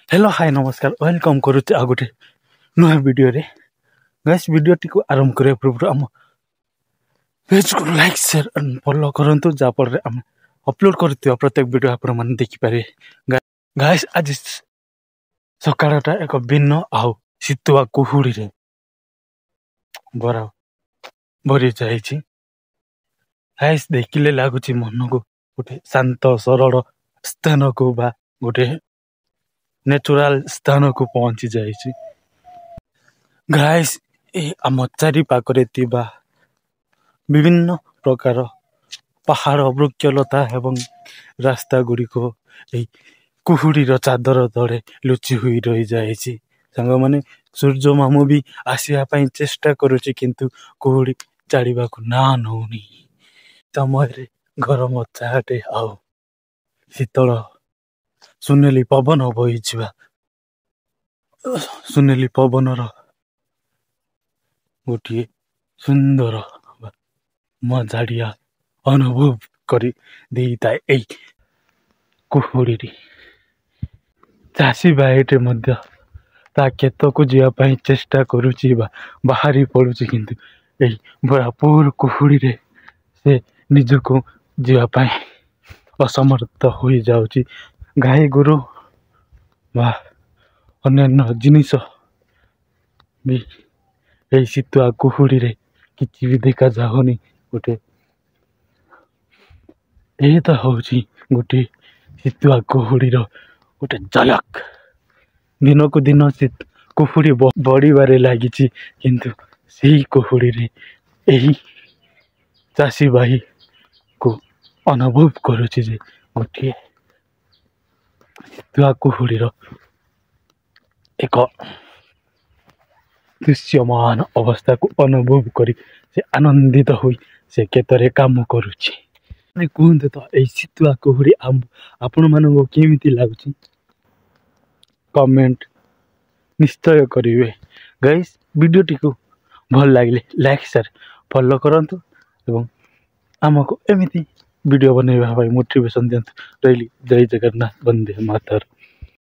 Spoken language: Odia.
ହ୍ୟାଲୋ, ହାଇ, ନମସ୍କାର, welcome କରୁଛି ଆଉ ଗୋଟେ ନୂଆ ଭିଡ଼ିଓରେ। ଗାଇସ୍, ଭିଡ଼ିଓଟିକୁ ଆରମ୍ଭ କରିବା ପୂର୍ବରୁ ଆମ ପେଜ୍କୁ ଲାଇକ୍, ସେୟାର ଆଣ୍ଡ ଫଲୋ କରନ୍ତୁ, ଯାହାଫଳରେ ଆମେ ଅପଲୋଡ଼ କରୁଥିବା ପ୍ରତ୍ୟେକ ଭିଡ଼ିଓ ଆପଣମାନେ ଦେଖିପାରିବେ। ଗାଇସ୍, ଆଜି ସକାଳଟା ଏକ ଭିନ୍ନ ଆଉ ଶୀତୁଆ କୁହୁଡ଼ିରେ ଭରା ଭରି ଯାଇଛି। ଗାଇସ୍, ଦେଖିଲେ ଲାଗୁଛି ମନକୁ ଗୋଟେ ଶାନ୍ତ ସରଳ ସ୍ଥାନକୁ ବା ଗୋଟେ ନେଚୁରାଲ ସ୍ଥାନକୁ ପହଞ୍ଚି ଯାଇଛି। ଗାଇସ୍, ଏ ଆମ ଚାରି ପାଖରେ ଥିବା ବିଭିନ୍ନ ପ୍ରକାର ପାହାଡ଼, ବୃକ୍ଷଲତା ଏବଂ ରାସ୍ତା ଗୁଡ଼ିକ ଏହି କୁହୁଡ଼ିର ଚାଦର ତଳେ ଲୁଚି ହୋଇ ରହିଯାଇଛି। ସାଙ୍ଗମାନେ, ସୂର୍ଯ୍ୟ ମାମୁଁ ବି ଆସିବା ପାଇଁ ଚେଷ୍ଟା କରୁଛି, କିନ୍ତୁ କୁହୁଡ଼ି ଛାଡ଼ିବାକୁ ନାଁ ନଉନି। ସମୟରେ ଗରମ ଚାଟେ ଆଉ ଶୀତଳ ସୁନେଲି ପବନ ବହିଯିବା, ସୁନେଲି ପବନର ଗୋଟିଏ ସୁନ୍ଦର ମଜାଳିଆ ଅନୁଭବ କରି ଦେଇଥାଏ ଏଇ କୁହୁଡ଼ିଟି। ଚାଷୀ ଭାଇଟି ମଧ୍ୟ ତା କ୍ଷେତକୁ ଯିବା ପାଇଁ ଚେଷ୍ଟା କରୁଛି ବା ବାହାରି ପଡ଼ୁଛି, କିନ୍ତୁ ଏଇ ଭରପୁର କୁହୁଡ଼ିରେ ସେ ନିଜକୁ ଯିବା ପାଇଁ ଅସମର୍ଥ ହୋଇଯାଉଛି। ଗାଈ ଗୋରୁ ବା ଅନ୍ୟାନ୍ୟ ଜିନିଷ ବି ଏଇ ଶୀତୁଆ କୁହୁଡ଼ିରେ କିଛି ବି ଦେଖାଯାଉନି। ଗୋଟେ ଏ ତ ହେଉଛି ଗୋଟିଏ ଶୀତୁଆ କୁହୁଡ଼ିର ଗୋଟେ ଝଲକ। ଦିନକୁ ଦିନ ସେ କୁହୁଡ଼ି ବଢ଼ିବାରେ ଲାଗିଛି, କିନ୍ତୁ ସେଇ କୁହୁଡ଼ିରେ ଏହି ଚାଷୀ ଭାଇକୁ ଅନୁଭବ କରୁଛି ଯେ ଗୋଟିଏ ଶୀତୁଆ କୁହୁଡ଼ିର ଏକ ଦୃଶ୍ୟମାନ ଅବସ୍ଥାକୁ ଅନୁଭବ କରି ସେ ଆନନ୍ଦିତ ହୋଇ ସେ କ୍ଷେତରେ କାମ କରୁଛି। କୁହନ୍ତୁ ତ, ଏଇ ଶୀତୁଆ କୁହୁଡ଼ି ଆପଣମାନଙ୍କୁ କେମିତି ଲାଗୁଛି? କମେଣ୍ଟ ନିଶ୍ଚୟ କରିବେ। ଗାଇସ୍, ଭିଡ଼ିଓଟିକୁ ଭଲ ଲାଗିଲେ ଲାଇକ୍, ସେୟାର, ଫଲୋ କରନ୍ତୁ ଏବଂ ଆମକୁ ଏମିତି ଭିଡ଼ିଓ ବନେଇବା ପାଇଁ ମୋଟିଭେସନ୍ ଦିଅନ୍ତୁ। ରହିଲି, ଜୟ ଜଗନ୍ନାଥ, ବନ୍ଦେ ମାତରମ୍।